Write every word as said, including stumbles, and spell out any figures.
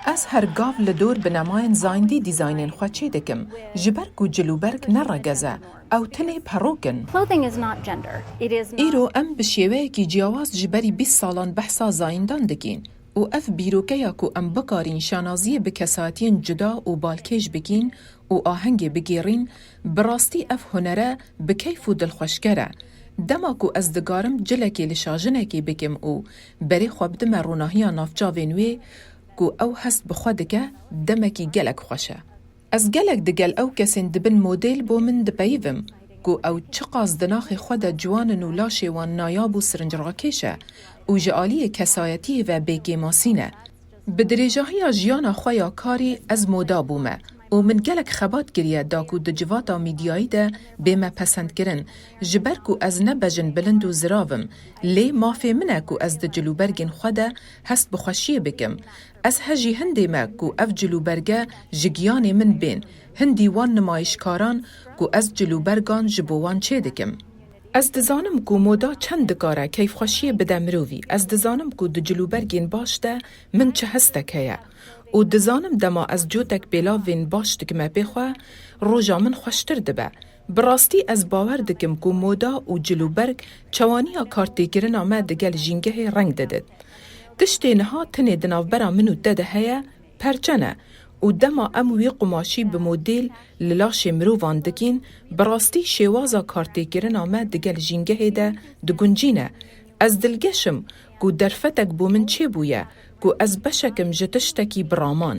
Ez her gav li dor binemayên zayendî dîzaynên xwe çêdikim, ji ber ku cilûberg ne regez e, ew tenê perok in. Clothing is not gender. It is not. Îro em bi şêweyekî ciyawaz ji berî bîst salan behsa zayîndan dikîn û ev bîrokeya ku em bikarîn şanaziyê bi kesayetiyên cuda û balkêş bikîn û ahengê bigêrîn, bi rastî ev hunere bi keyf û dilxweşker e. Dema ku ez digarim cilekê li şajinekê bikim û berê xwe bidime ronahiya navçavên wê ku ew hest bi xwe dike, demekî gelek xweş e. Ez gelek digel ew kesên dibin modêl bo min dipeyivim ku ew çiqas di naxê xwe de ciwan in û laşê wan nayab û sirincrakêş e û ji aliyê kesayetiyê ve bêkêmasî ne. Bi dirêjahiya jiyana xwe ya karî ez moda bûme û min gelek xebat kiriye da ku di civata mîdyayî de bême pesendkirin, ji ber ku ez ne bejin bilind û zirav im, lê mafê min e ku ez di cilûbergên xwe de hest bi xweşiyê bikim. Ez hejî hindê me ku ev cilûberge ji giyanê min bên, hindî wan nimayişkaran ku ez cilûbergan ji bo wan çêdikim. Ez dizanim ku moda çend dikare keyfxweşiyê bide mirovî. Ez dizanim ku di cilûbergên baş de min çi hestek heye. Û dizanim dema ez cotek pêlavên baş dikime pê xwe, roja min xweştir dibe. Bi rastî ez bawer dikim ku moda û cilûberg çewaniya kartêkirina me digel jîngehê reng didit. Tiştê niha tenê di navbera min û te de heye, perçe ne û dema em wî qumaşî bi modêl li laşê mirovan dikîn, bi rastî şêwaza kartêkirina me digel jîngehê de diguncîne. Ez dilgeş im ku derfetek bo min çêbûye ku ez beşek im ji tiştekî biraman.